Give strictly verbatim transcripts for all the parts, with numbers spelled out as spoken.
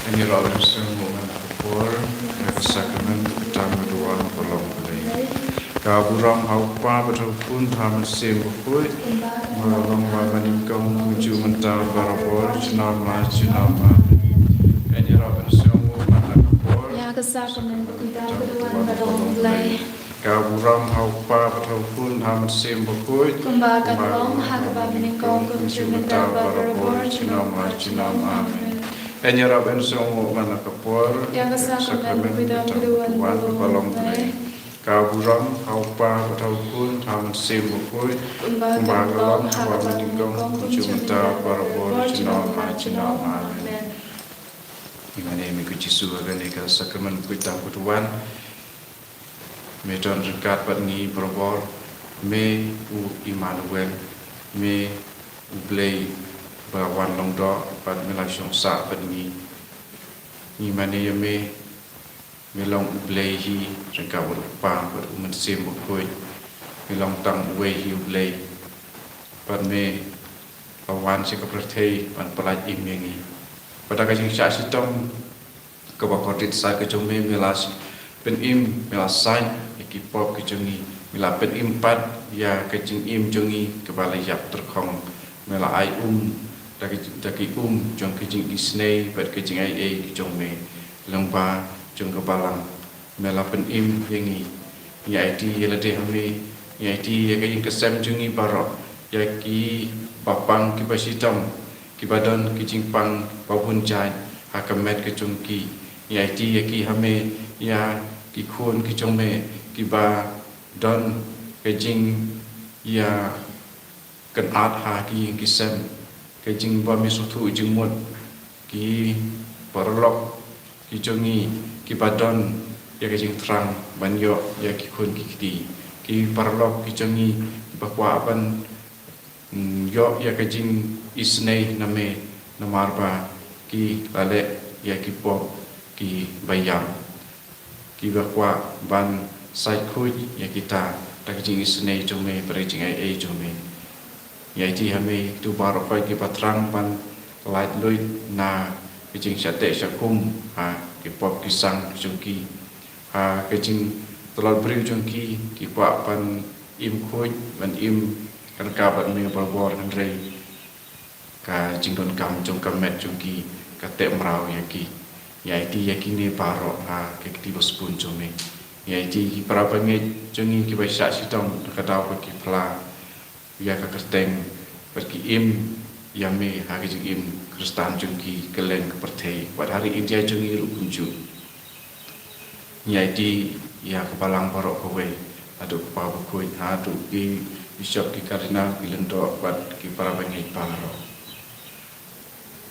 Ngi ïarap ban sngewbha ha ka por, ha ka sakramen, ka tam ka duwan, ka long Blei. Ka burom ha u Kpa bad ha u Khun bad ha u Mynsiem Bakhuid. Ba long ba nyngkong kumjuh mynta barabor junom la junom. Amen. Ngi ïarap ban sngewbha ha ka por. Ïa ka sakramen, ka tam ka duwan, ka long Blei. Ka burom ha u Kpa bad ha u Khun bad ha u Mynsiem Bakhuid. Kumba ka long ha kaba nyngkong kumjuh mynta barabor junom la junom. Amen. Ngi ïarap ban sngewbha ha ka por. Ïa ka sakramen, ka tam ka duwan, ka long Blei. Ka burom ha u Kpa bad ha u Khun bad ha u Mynsiem Bakhuid. Kumba ka long ha kaba nyngkong kumjuh mynta barabor junom la junom. Amen. Ïa mane me ko Jisu, ha kane ka sakramen ka tam ka duwan. Me don ryngkat bad ngi barabor, me u Immanuel, me u Blei ba wan long doh bad me la shong sah bad ngi. Ngi mane ïa me, me long u Blei hi ryngkat bad u Kpa bad u Mynsiem Bakhuid. Me long tang uwei hi u Blei. Bad me la wan sha ka pyrthei ban pyllait im ïa ngi. Bad da ka jingshah shitom kaba kordit sat ka jong me, me la pynim, me la sait ïa ki pop ki jong ngi, me la pynim pat ïa ka jingim jong ngi kaba la ïap tyrkhong, me la ai um da ka, da ki um jong ka jingisynei bad ka jingaiei ki jong me, lyngba jong ka balang. Me la pynim ïa ngi. Ngi aiti ïa lade ha me. Ngi aiti ïa ka ïing ka sem jong ngi baroh, ïa ki bapang ki bashitom, ki ba don ki jingpang ba bun jait ha ka met ka jong ki. Ngi aiti ïa ki ha me, ïa ki khun ki jong me, ki ba don ka jingïa kynad ha ki ïing ki sem, ka jingbym sngewthuh jingmut, ki paralok ki jong ngi, ki ba don ïa ka jingthrang ban ïoh ïa ki khun ki kti, ki paralok ki jong ngi, ki ba kwah ban, mm, ïoh ïa ka jingisynei na me, namar ba ki la leh ïa ki pop ki ba ïap. Ki ba kwah ban sait khuid ïa kita da ka jingisynei jong me bad ka jingaiei jong me. Ngi aiti ha me ïa kito baroh khoit ki ba thrang ban lait luid na ka jingshah teh shah khum ha ki pop ki sang jong ki, ha ka jingtlot briew jong ki, ki kwah ban im khuid, ban im ryngkat bad me barabor, hynrei ka jingdonkam jong ka met jong ki ka teh mraw ïa ki. Ngi aiti ïa kine baroh ha ka kti ba sbun jong me. Ngi aiti ki para bangeit jong ngi ki ba shah shitom da ka daw ba ki phla ïa ka kyrteng bad ki im ïa me ha ka jingim Khristan jong ki kylleng ka pyrthei, bad ha ri India jong ngi ruh kumjuh. Ngi aiti ïa ka balang baroh kawei, haduh kpa bakhuid, haduh ki bishop, ki kardinal, ki lyngdoh bad ki para bangeit baroh.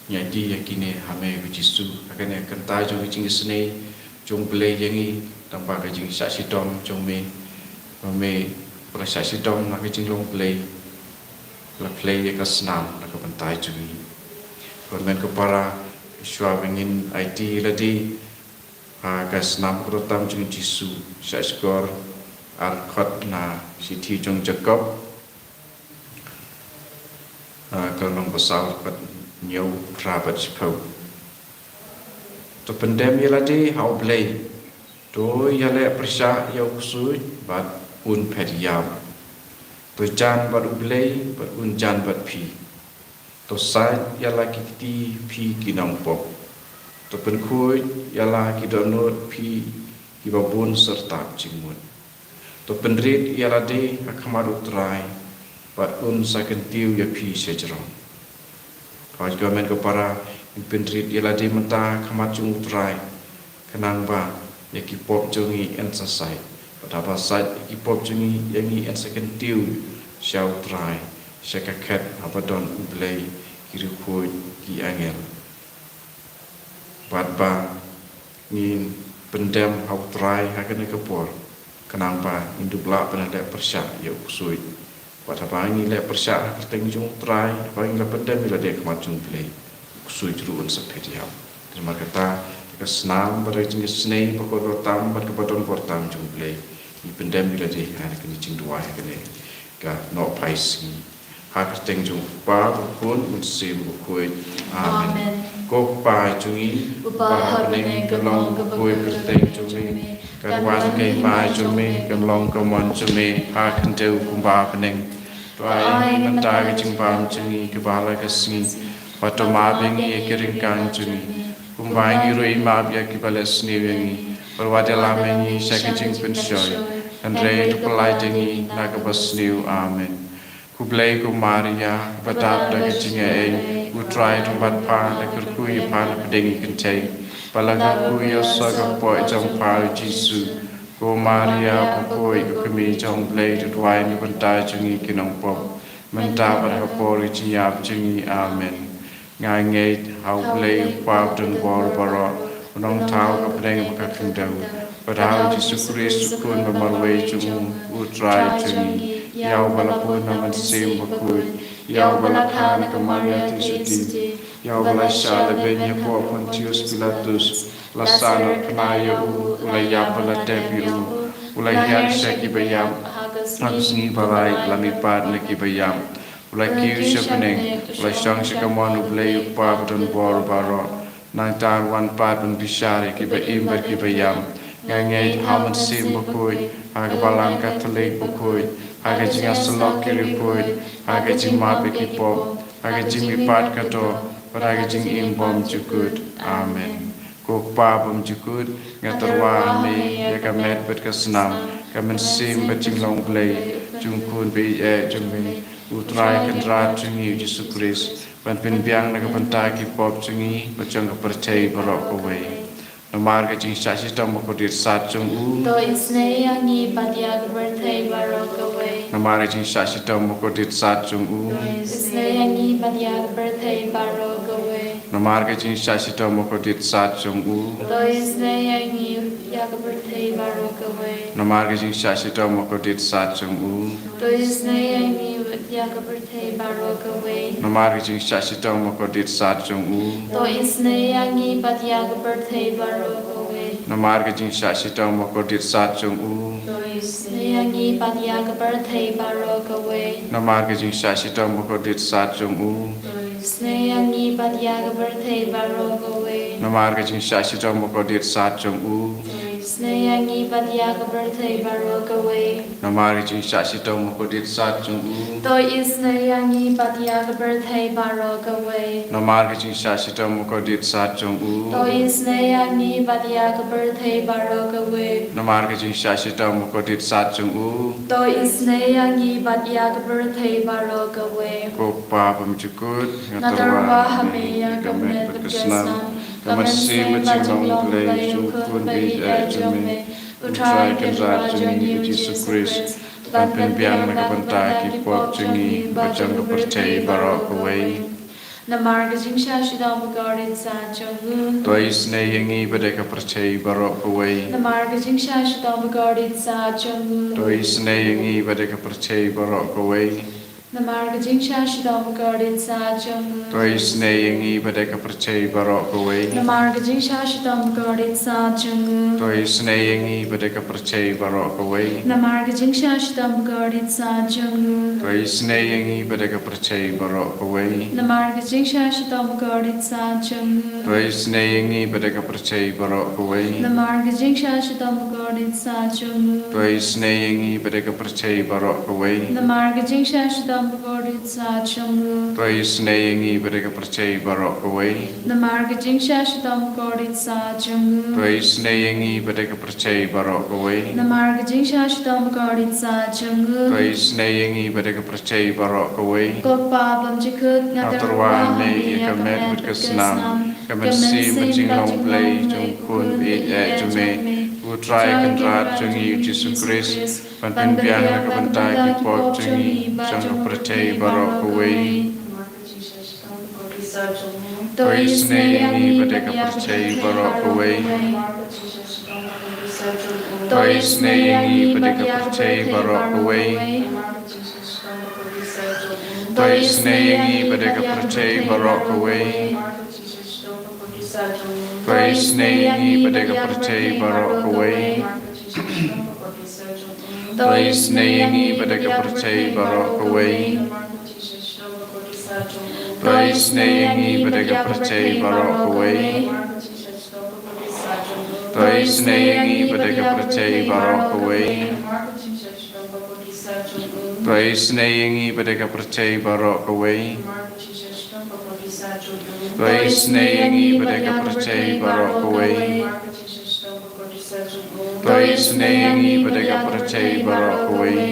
Ngi aiti ïa kine ha me ko Jisu, ha kane ka kynta jong ka jingisynei jong U Blei ïa ngi, tang ba ka jingshah shitom jong me, ba me ba la shah shitom na ka jinglong Blei, la plie ïa ka snam na ka bynta jong ngi. Ko hynmen ko para, shuwa ba ngin aiti lade ha ka snam kaba dotam jong u Jisu, shah shkor ar khot na shithi jong u Jakob, ah, ka lynnong ba saw, khot hynñiew, phra bad shiphew. To pyndem ïa lade ha U Blei. To ïaleh pyrshah ïa u ksuid bad un phet ïap. To jan bad U Blei bad un jan bad phi. To sait ïa la ki kti phi ki nongpop. To pynkhuid ïa la ki dohnud phi ki babun syrtap jingmut. To pynrit ïa lade ha khmat U Trai bad un sa kyntiew ïa phi sha jrong. Hooid ko hynmen ko para, ngin pynrit ïa lade mynta ha khmat jong U Trai, khnang ba ïa ki pop jong ngi yn sa sait. Bad haba sait ïa ki pop jong ngi, ïa ngi yn sa kyntiew sha U Trai, sha ka khet haba don U Blei, ki riewkhuid, ki angel. Bad ba ngin pyndem ha U Trai ha kane ka por, khnang ba ngin dup lah ban leh pyrshah ïa u ksuid. Bad haba ngi leh pyrshah ha ka kyrteng jong U Trai, haba ngi la pyndem ïa lade ha khmat jong U Blei, u ksuid ruh un sa phet ïap. Te namar kata, ka snam bad ka jingisynei ba kordor tam bad kaba don bor tam jong U Blei, ngi pyndem ïa lade ha kane ka jingduwai, ha kane ka Nohphaisngi. Ha ka kyrteng jong U Kpa, U Khun, U Mynsiem Bakhuid. Amen. Amen. Ko Kpa jong ngi, uba ha bneng, ka long ka bynriew kyrteng jong me. Kan wan ka hima jong me, kan long ka mon jong me ha ka khyndew kumba ha bneng. To ai ngi mynta ka jingbam jong ngi kaba la ka sngi. Bad to map ïa ngi ïa ki ryngkang jong ngi, kumba ngi ruh ngi map ïa kiba leh sniew ïa ngi. Bad wat ïalam ïa ngi sha ka jingpynshoi, hynrei to pyllait ïa ngi na kaba sniew. Amen. Khublei ko Maria, ba dap da ka jingaiei, U Trai u don bad pha, la kyrkhu ïa pha na pdeng ki kynthei, bad la kyrkhu ïa u soh ka kpoh jong pha U Jisu. Ko Maria bakhuid, ko kmie jong U Blei, to duwai na ka bynta jong ngi ki nongpop, mynta bad ha ka por ka jingïap jong ngi. Amen. Nga ngeit ha U Blei U Kpa badonbor baroh, U Nongthaw ka bneng bad ka khyndew, bad ha U Jisu Khrist U Khun ba marwei jong u, U Trai jong ngi, ïa uba la bun na U Mynsiem Bakhuid, ïa uba la kha na ka Maria Theisotti, ïa uba la shah lehbeiñ hapoh Pontius Pilatus, la sahnarphna ïa u, u la ïap bad la tep ïa u, u la hiar sha kiba ïap, ha ka sngi ba lai u la mihpat na kiba ïap, u la kiew sha bneng, u la shong sha kamon U Blei U Kpa badonbor baroh. Nangta un wan pat ban bishar ïa kiba im bad kiba ïap. Nga ngeit ha U Mynsiem Bakhuid, ha ka Balang Katholik bakhuid, ha ka jingïasyllok ki riewkhuid, ha ka jingmap ïa ki pop, ha ka jingmihpat ka doh, bad ha ka jingim bymjukut. Amen. Ko Kpa bymjukut, nga tyrwa ha me ïa ka met bad ka snam, ka mynsiem bad jinglong Blei jong U Khun ba ïeit jong me, U Trai Kynrad jong ngi U Jisu Khrist, ban pynbiang na ka bynta ki pop jong ngi bad jong ka pyrthei baroh kawei. Namar ka jingshah shitom bakordit sat jong u, to isynei ïa ngi bad ïa ka pyrthei baroh kawei. Namar ka jingshah shitom bakordit sat jong u, to isynei ïa ngi bad ïa ka pyrthei baroh kawei. Namar ka jingshah shitom bakordit sat jong u, to isynei ïa ngi ïa ka pyrthei baroh kawei. Namar ka jingshah shitom bakordit sat jong u, to isynei ïa ngi ïa ka pyrthei baroh kawei. Namar ka jingshah shitom bakordit sat jong u, to isynei ïa ngi bad ïa ka pyrthei baroh kawei. Namar ka jingshah shitom bakordit sat jong u, to isynei ïa ngi bad ïa ka pyrthei baroh kawei. Namar ka jingshah shitom bakordit sat jong u, to isynei ïa ngi bad ïa ka pyrthei baroh kawei. Namar ka jingshah shitom bakordit sat jong u, to isynei ïa ngi bad ïa ka pyrthei baroh kawei. Namar ka jingshah shitom bakordit sat jong u, to isynei ïa ngi bad ïa ka pyrthei baroh kawei. Namar ka jingshah shitom bakordit sat jong u, to isynei ïa ngi bad ïa ka pyrthei baroh kawei. Namar ka jingshah shitom bakordit sat jong u, to isynei ïa ngi bad ïa ka pyrthei baroh kawei. Ko Kpa bymjukut, nga tyrwa ha me ïa ka met bad ka snam, ka mynsiem bad jinglong Blei jong U Khun ba ïeit jong me, U Trai Kynrad jong ngi U Jisu Khrist, ban pynbiang na ka bynta ki pop jong ngi bad jong ka pyrthei baroh kawei. Namar ka jingshah shitom bakordit sat jong u, to isynei ïa ngi bad ïa ka pyrthei baroh kawei. Namar ka jingshah shitom bakordit sat jong u, to isynei ïa ngi bad ïa ka pyrthei baroh kawei. Namar ka jingshah shitom bakordit sat jong u, to isynei ïa ngi bad ïa ka pyrthei baroh kawei. Namar ka jingshah shitom bakordit sat jong u, to isynei ïa ngi bad ïa ka pyrthei baroh kawei. Namar ka jingshah shitom bakordit sat jong u, to isynei ïa ngi bad ïa ka pyrthei baroh kawei. Namar ka jingshah shitom bakordit sat jong u, to isynei ïa ngi bad ïa ka pyrthei baroh kawei. Namar ka jingshah shitom bakordit sat jong u, to isynei ïa ngi bad ïa ka pyrthei baroh kawei. Namar ka jingshah shitom bakordit sat jong u, to isynei ïa ngi bad ïa ka pyrthei baroh kawei. Namar ka jingshah shitom bakordit sat jong u, to isynei ïa ngi bad ïa ka pyrthei baroh kawei. Namar ka jingshah shitom bakordit sat jong u, to isynei ïa ngi bad ïa ka pyrthei baroh kawei. Ko Kpa bymjukut, nga tyrwa ha me ïa ka met bad ka snam, ka mynsiem bad jinglong Blei jong U Khun ba ïeit jong me, U Trai Kynrad jong ngi U Jisu Khrist, ban pynbiang na ka bynta ki pop jong ngi bad jong ka pyrthei baroh kawei. To isynei ïa ngi bad ïa ka pyrthei baroh kawei. To isynei ïa ngi bad ïa ka pyrthei baroh kawei. To isynei ïa ngi bad ïa ka pyrthei baroh kawei. To isynei ïa ngi bad ïa ka pyrthei baroh kawei. To isynei ïa ngi bad ïa ka pyrthei baroh kawei. To isynei ïa ngi bad ïa ka pyrthei baroh kawei. To isynei ïa ngi bad ïa ka pyrthei baroh kawei. To isynei ïa ngi bad ïa ka pyrthei baroh kawei. To isynei ïa ngi bad ïa ka pyrthei baroh kawei. To isynei ïa ngi bad ïa ka pyrthei baroh kawei.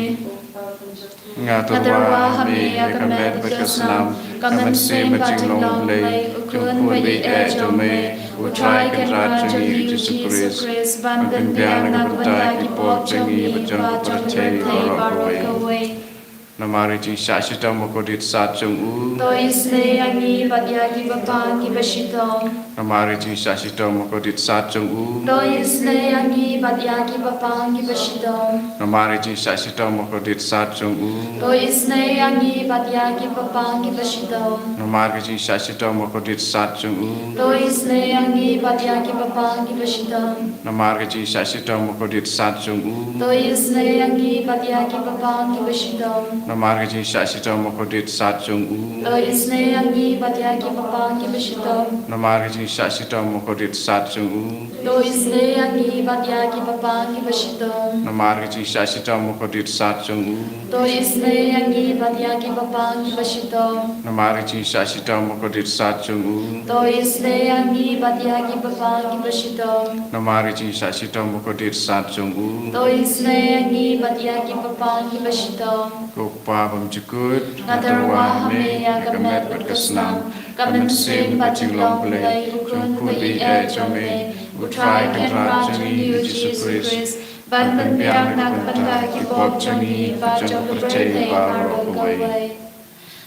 Nga tyrwa ha me ïa ka met bad ka snam, ka mynsiem bad jinglong Blei, u Khun baieit jong me, U Trai Kynrad jong ngi U Jisu Khrist, ban pynbiang na ka bynta ki pop jong ngi bad jong ka pyrthei baroh kawei. Namar ka jingshah shitom bakordit sat jong u. To isynei ïa ngi bad ïa ki bapang kiba shitom. Namar ka jingshah shitom bakordit sat jong u. To isynei ïa ngi bad ïa ki bapang kiba shitom. Namar ka jingshah shitom bakordit sat jong u. To isynei ïa ngi bad ïa ki bapang kiba shitom. Namar ka jingshah shitom bakordit sat jong u. To isynei ïa ngi bad ïa ki bapang kiba shitom. Namar ka jingshah shitom bakordit sat jong u. To isynei ïa ngi bad ïa ki bapang kiba shitom. Namar ka jingshah shitom bakordit sat jong u. To isynei ïa ngi bad ïa ki bapang kiba shitom. Namar ka jingshah shitom bakordit sat jong u. To isynei ïa ngi bad ïa ki bapang kiba shitom. Namar ka jingshah shitom bakordit sat jong u. To isynei ïa ngi bad ïa ki bapang kiba shitom. Namar ka jingshah shitom bakordit sat jong u. To isynei ïa ngi bad ïa ki bapang kiba shitom. Namar ka jingshah shitom bakordit sat jong u. To isynei ïa ngi bad ïa ki bapang kiba shitom. Ko Pa bymjukut, nga tyrwa ha me ïa ka met bad ka snam, ka mynsiem bad jinglong Blei, U Khun baieit jong me, U Trai Kynrad jong ngi U Jisu Khrist, ban pynbiang na ka bynta ki pop jong ngi bad jong ka pyrthei baroh kawei.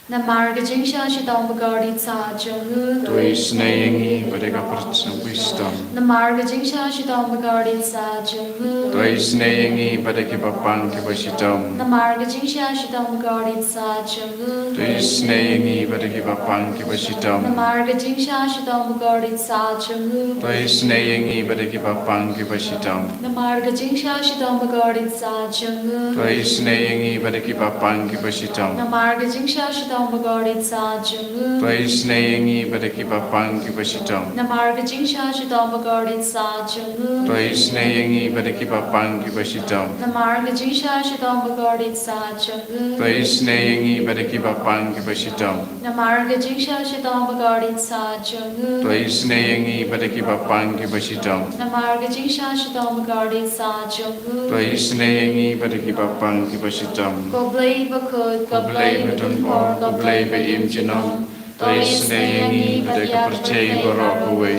Namar ka jingshah shitom bakordit sat jong u. To isynei ïa ngi bad ïa ka pyrthei shitom. Namar ka jingshah shitom bakordit sat jong u. To isynei ïa ngi bad ïa ki bapang kiba shitom. Namar ka jingshah shitom bakordit sat jong u. To isynei ïa ngi bad ïa ki bapang kiba shitom. Namar ka jingshah shitom bakordit sat jong u. To isynei ïa ngi bad ïa ki bapang kiba shitom. Namar ka jingshah shitom bakordit sat jong u. To isynei ïa ngi bad ïa ki bapang kiba shitom. Namar ka jingshah shitom bakordit sat jong u. To isynei ïa ngi bad ïa ki bapang kiba shitom. Namar ka jingshah shitom bakordit sat jong u. To isynei ïa ngi bad ïa ki bapang kiba shitom. Namar ka jingshah shitom bakordit sat jong u. To isynei ïa ngi bad ïa ki bapang kiba shitom. Namar ka jingshah shitom bakordit sat jong u. To isynei ïa ngi bad ïa ki bapang kiba shitom. Namar ka jingshah shitom bakordit sat jong u. To isynei ïa ngi bad ïa ki bapang kiba shitom. Ko Blei bakhuid, ko Blei badonbor, ko Blei ba im junom. To isynei ïa ngi bad ïa ka pyrthei baroh kawei.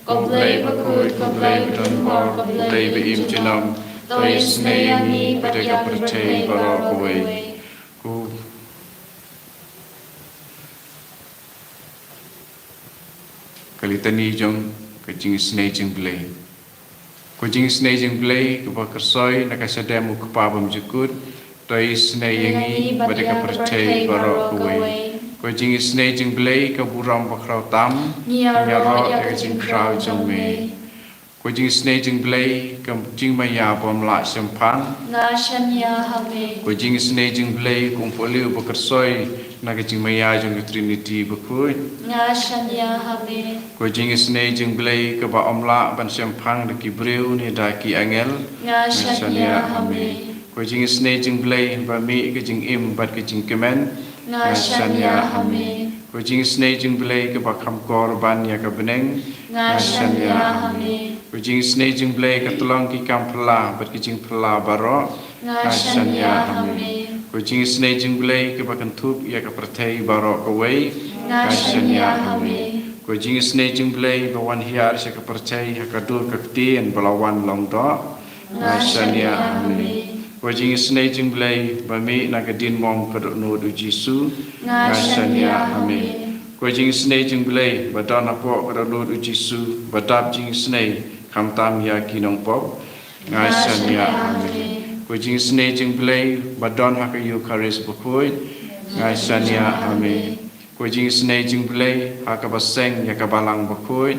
Ko Blei bakhuid, ko Blei badonbor, ko Blei ba im junom. To isynei ïa ngi bad ïa ka pyrthei baroh kawei. Ko Ka litani jong ka jingisynei jingblei. Ko jingisynei jingblei kaba kyrsoi na ka shadem u Kpa bymjukut, to isynei ïa ngi bad ïa ka pyrthei baroh kawei. Ko jingisynei jingblei ka burom bakhraw tam, ngi ïaroh ïa ka jingkhraw jong me. Ko jingisynei jingblei ka jingmaïa bym lah shemphang. Nga shaniah ha me. Ko jingisynei jingblei ka umpohliew ba kyrsoi na ka jingmaïa jong ka Trinity bakhuid. Nga shaniah ha me. Ko jingisynei jingblei kaba ym lah ban shemphang da ki briew ne da ki angel. Nga shaniah ha me. Ko jingisynei jingblei ba mih ka jingim bad ka jingkmen. Nga shaniah ha me. Ko jingisynei jingblei kaba kham kor ban ïa ka bneng. Nga shaniah ha me. Ko jingisynei jingblei ka tlong ki kam phylla bad ki jingphylla baroh. Nga shaniah ha me. Ko jingisynei jingblei kaba kynthup ïa ka pyrthei baroh kawei. Nga shaniah ha me. Ko jingisynei jingblei ba wan hiar sha ka pyrthei ha ka dur ka ktien ba la wan long doh. Nga shaniah ha me. Ko jingisynei jingblei ba mih na ka diengphna ka dohnud u Jisu. Nga shaniah ha me. Ko jingisynei jingblei ba don hapoh ka dohnud u Jisu ba dap jingisynei khamtam ïa ki nongpop. Nga shaniah ha me. Ko jingisynei jingblei ba don ha ka Eukharist bakhuid. Nga shaniah ha me. Ko jingisynei jingblei ha kaba seng ïa ka balang bakhuid.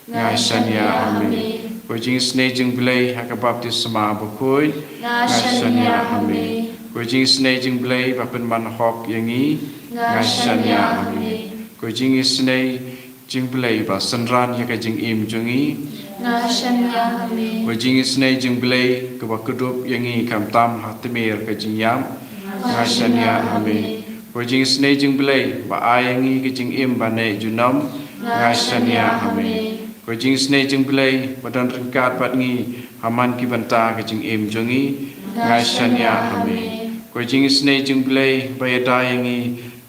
Nga shaniah ha me. Ko jingisynei jingblei ha ka baptisma bakhuid. Nga shaniah ha me. Ko jingisynei jingblei ba pynman hok ïa ngi. Nga shaniah ha me. Ko jingisynei jong U Blei ba synran ïa ka jingim jong ngi. Nga shaniah ha me. Ko jingisynei jong U Blei kaba kdup ïa ngi khamtam ha tmier ka jingïap. Nga shaniah ha me. Ko jingisynei jong U Blei ba ai ïa ngi ka jingim ba neh junom. Nga shaniah ha me. Ko jingisynei jong U Blei ba don ryngkat bad ngi ha man ki bynta ka jingim jong ngi. Nga shaniah ha me. Ko jingisynei jong U Blei ba ïada ïa ngi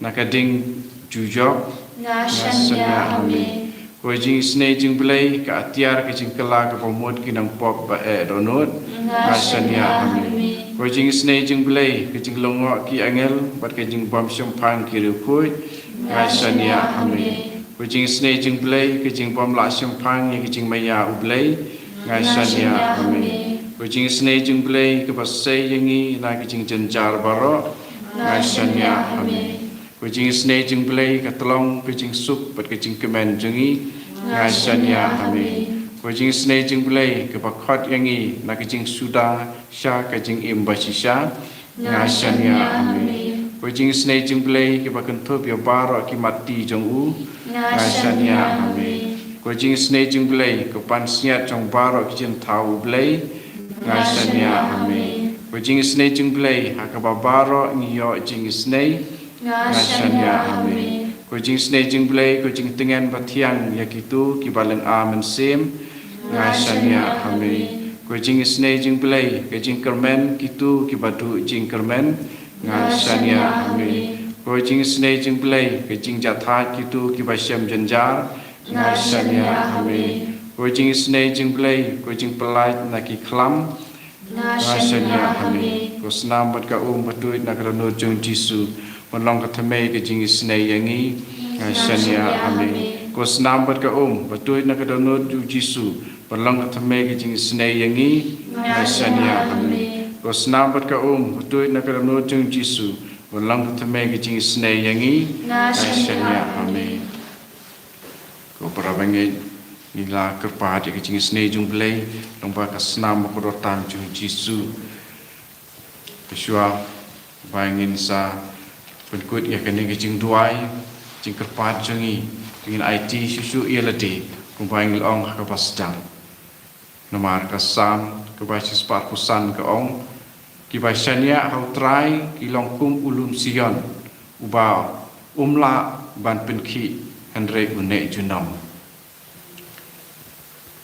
na ka ding jujok. Nga shaniah ha me. Ko jingisynei jong U Blei ka atiar ka jingkylla kaba mut ki nongpop ba eh dohnud. Nga shaniah ha me. Ko jingisynei jong U Blei ka jinglyngngoh ki angel bad ka jingbym shemphang ki riewkhuid. Nga shaniah ha me. Ko jingisynei jong U Blei ka jingbym lah shemphang ïa ka jingmaïa U Blei. Nga shaniah ha me. Ko jingisynei jong U Blei kaba sei ïa ngi na ka jingjynjar baroh. Nga shaniah ha me. Ko jingisynei jong U Blei ka tyllong ka jingsuk bad ka jingkmen jong ngi. Nga shaniah ha me. Ko jingisynei jong U Blei kaba khot ïa ngi na ka jingsuda sha ka jingim ba shisha. Nga shaniah ha me. Ko jingisynei jong U Blei kaba kynthup ïa baroh ki matti jong u. Nga shaniah ha me. Ko jingisynei jong U Blei ka pansngiat jong baroh ki jingthaw U Blei. Nga shaniah ha me. Ko jingisynei jong U Blei ha kaba baroh ngi ïoh jingisynei. Nga shaniah ha me. Ko jingisynei jong U Blei ko jingtngen bathiang ïa kito kiba lynga mynsiem. Nga shaniah ha me. Ko jingisynei jong U Blei ka jingkyrmen kito kiba duh jingkyrmen. Nga shaniah ha me. Ko jingisynei jong U Blei ka jingjahthait kito kiba shem jynjar. Nga shaniah ha me. Ko jingisynei jong U Blei ko jingpyllait na ki khlam. Nga shaniah ha me. Ko snam bad ka um ba tuid na ka dohnud jong U Jisu ban long ka thymmei ka jingisynei ïa ngi. Nga shaniah ha me. Ko snam bad ka um ba tuid na ka dohnud jong U Jisu ban long ka thymmei ka jingisynei ïa ngi. Nga shaniah ha me. Ko snam bad ka um ba tuid na ka dohnud jong U Jisu ban long ka thymmei ka jingisynei ïa ngi. Nga shaniah ha me. Ko para bangeit, ngi la kyrpad ïa ka jingisynei jong U Blei lyngba ka snam ba kordor tam jong U Jisu. Te shuwa ba ngin sa pynkut ïa kane ka jingduwai, jingkyrpad jong ngi, te ngin aiti shuh shuh ïa lade kumba ngi la ong ha kaba sdang. Namar ka Salm kaba shispah arphew san ka ong, kiba shaniah ha U Trai ki long kum u lum Sion, uba um lah ban pynkhih hynrei u neh junom.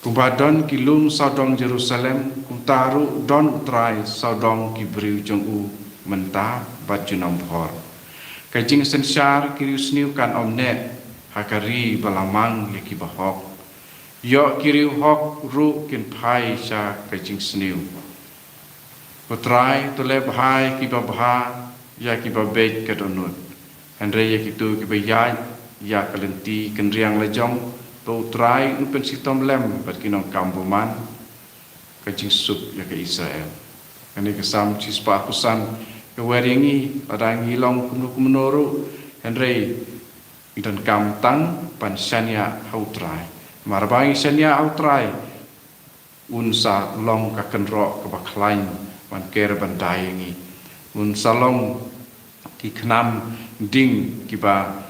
Kumba don ki lum sawdong Jerusalem, kumta ruh don U Trai sawdong ki briew jong u mynta bad junom bhor. Ka jingsynshar ki riewsniew kan ym neh ha ka ri ba la mang ïa ki bahok. Ïoh ki riewhok ruh kin phai sha ka jingsniew. Ko Trai, to leh bha ïa kiba bha, ïa kiba beit ka dohnud. Hynrei ïa kito kiba ïaid ïa ka lynti kynriang la jong, to U Trai un pynshitom lem bad ki nongkam bymman. Ka jingsuk ïa ka Israel. Kane ka Salm shispah arphew san ka wer ïa ngi, lada ngi long kumno kumno ruh, hynrei ngi donkam tang ban shaniah ha U Trai. Namar ba ngi shaniah ha U Trai, un sa long ka kynroh kaba khlaiñ ban ker ban da ïa ngi. Un sa long ki khnam ding kiba,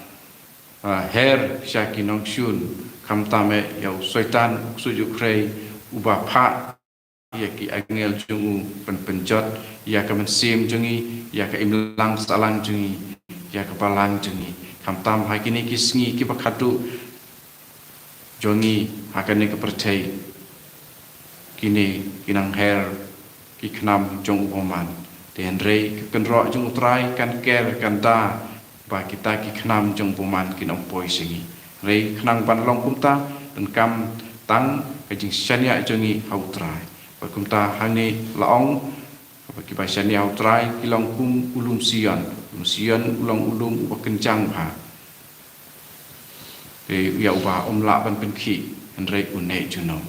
ah, her sha ki nongshun, khamtam eh ïa u Soitan u ksuid u khrei uba phah ïa ki angel jong u ban pynjot ïa ka mynsiem jong ngi, ïa ka imlang sahlang jong ngi, ïa ka balang jong ngi. Khamtam ha kine ki sngi kiba khadduh jong ngi ha kane ka pyrthei, kine ki nang her ki khnam jong u bymman. Te hynrei ka kynroh jong U Trai kan ker kan da ba kita ki khnam jong u bymman kin ym poi sha ngi. Hynrei khnang ban long kumta, donkam tang ka jingshaniah jong ngi ha U Trai. Bad kumta hangne la ong, ba kiba shaniah ha U Trai ki long kum u lum Sion. Lum Sion u long u lum uba kynjang bha. Te ïa uba um lah ban pynkhih, hynrei u neh junom.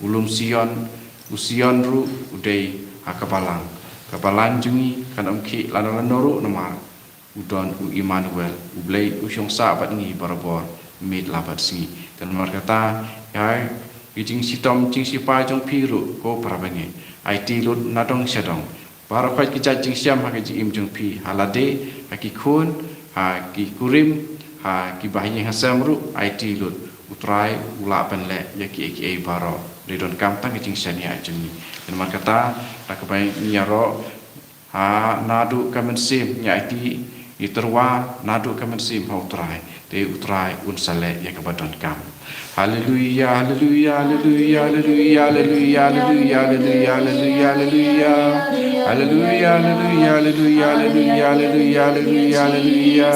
U lum Sion, u Sion ruh u dei ha ka balang. Ka balang jong ngi kan ym khih lano lano ruh namar u don u Immanuel, U Blei u shong sah bad ngi barabor, miet la bad sngi. Te namar kata, ïa ki jingshitom jingshipai jong phi ruh ko para bangeit, aiti lut na dong sha dong. Baroh khoit ki jait jingshem ha ka jingim jong phi, ha lade, ha ki khun, ha ki kurim, ha ki bahaïing hasem ruh, aiti lut, U Trai u lah ban leh ïa kiei kiei baroh. Dei donkam tang ka jingshaniah jong ngi. Namar kata, da kaba ngi ïaroh, ha, naduh ka mynsiem ngi aiti, ngi tyrwa naduh ka mynsiem ha U Trai, te U Trai un sa leh ïa kaba donkam. Haleluia, haleluia, haleluia, haleluia, haleluia, haleluia, haleluia, haleluia, haleluia. Haleluia, haleluia, haleluia, haleluia, haleluia, haleluia, haleluia.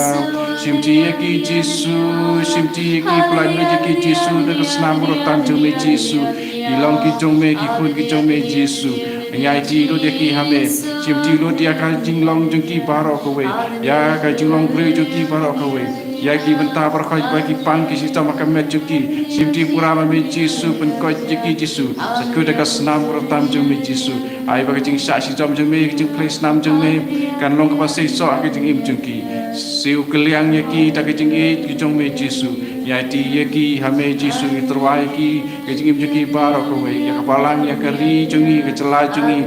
Shimti ïa ki Jisu, shimti ïa ki, pynlait lut ïa ki Jisu, da ka snam baroh tam jong me Jisu. Ki long ki jong me, ki khun ki jong me Jisu. Ngi aiti lut ïa ki ha me. Shimti lut ïa ka jinglong jong ki baroh kawei. Ïa ka jinglong briew jong ki baroh kawei. Ïa ki bynta baroh kawei ba ki pang ki shitom ha ka met jong ki. Shimti pura ma me Jisu, pynkoit ïa ki Jisu. Sa kut da ka snam baroh tam jong me Jisu. Ai ba ka jingshah shitom jong me, ka jingpyrshah snam jong me, kan long kaba seisoh ha ka jingim jong ki. Siew kylliang ïa ki da ka jingïeit ka jong me Jisu. Ngi aiti ïa ki ha me Jisu, ngi tyrwa ïa ki, ka jingim jong ki baroh kawei, ïa ka balang, ïa ka ri jong ngi, ka jylla jong ngi,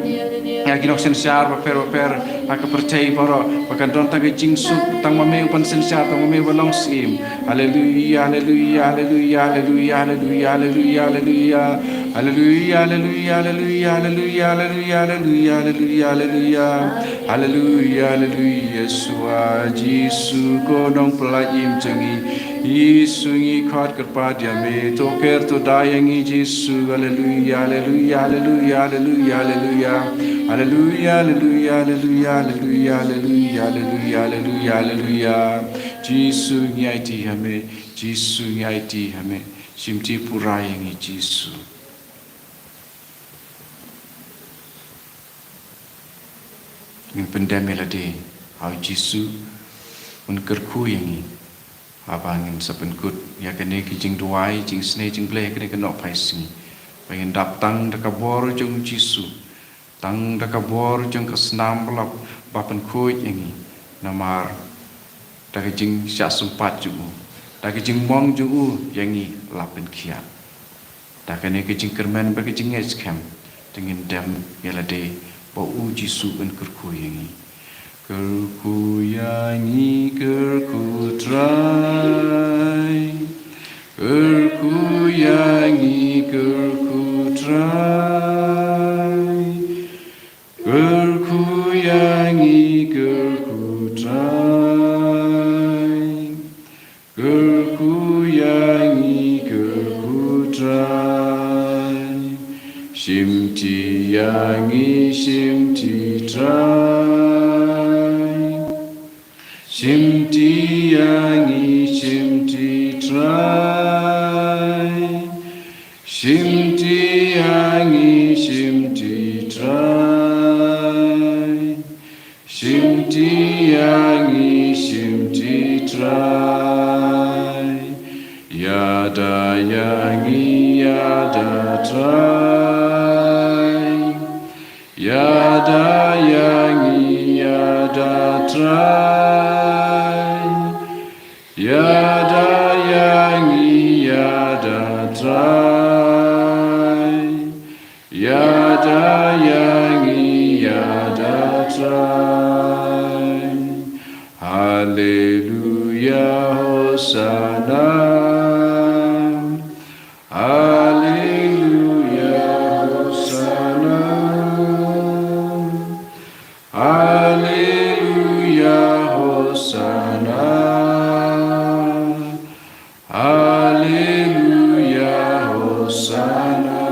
ïa ki nongsynshar bapher bapher ha ka pyrthei baroh, ba kan don tang ka jingsuk, tang ma me uban synshar, tang ma me uban long syiem. Haleluia, haleluia, haleluia, haleluia, haleluia, haleluia, haleluia. Haleluia, haleluia, haleluia, haleluia, haleluia, haleluia, haleluia. Haleluia, haleluia, Yeshua, Jisu, ko nongpyllait im jong ngi. Jisu ngi khot kyrpad ïa me, to ker to da ïa ngi Jisu. Haleluia, haleluia, haleluia, haleluia, haleluia. Haleluia, haleluia, haleluia, haleluia, haleluia, haleluia, haleluia, haleluia. Jisu ngi aiti ha me, Jisu ngi aiti ha me. Shimti pura ïa ngi Jisu. Ngin pyndem ïa lade ha u Jisu un kyrkhu ïa ngi. Haba ngin sa pynkut ïa kane ka jingduwai, jingsnei jingblei ha kane ka nohphai sngi, ba ngin dap tang da ka bor jong u Jisu, tang da ka bor jong ka snam ba la, ba pynkhuid ïa ngi. Namar da ka jingshah sympat jong u, da ka jingmong jong u ïa ngi la pynkhiah. Da kane ka jingkyrmen bad ka jingngeit skhem, te ngin dem ïa lade ba u Jisu un kyrkhu ïa ngi. Kyrkhu ïa ngi, kyrkhu Trai. Kyrkhu ïa ngi, kyrkhu Trai. Kyrkhu ïa ngi, kyrkhu Trai. Kyrkhu ïa ngi, kyrkhu Trai. Shimti ïa ngi, shimti Trai. Shimti ïa ngi, shimti Trai. Shimti ïa ngi, shimti Trai. Shimti ïa ngi, shimti Trai. Ïada ïa ngi, ïada Trai. Ïada ïa ngi, ïada Trai. Ïada ïa ngi, ïada Trai. Ïada ïa ngi, ïada Trai. Haleluia, Hosana. Haleluia, Hosana. Haleluia, Hosana. Haleluia, Hosana.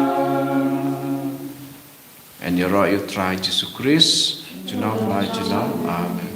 Yn ïaroh ïa u Trai Jisu Khrist, junom la junom. Amen.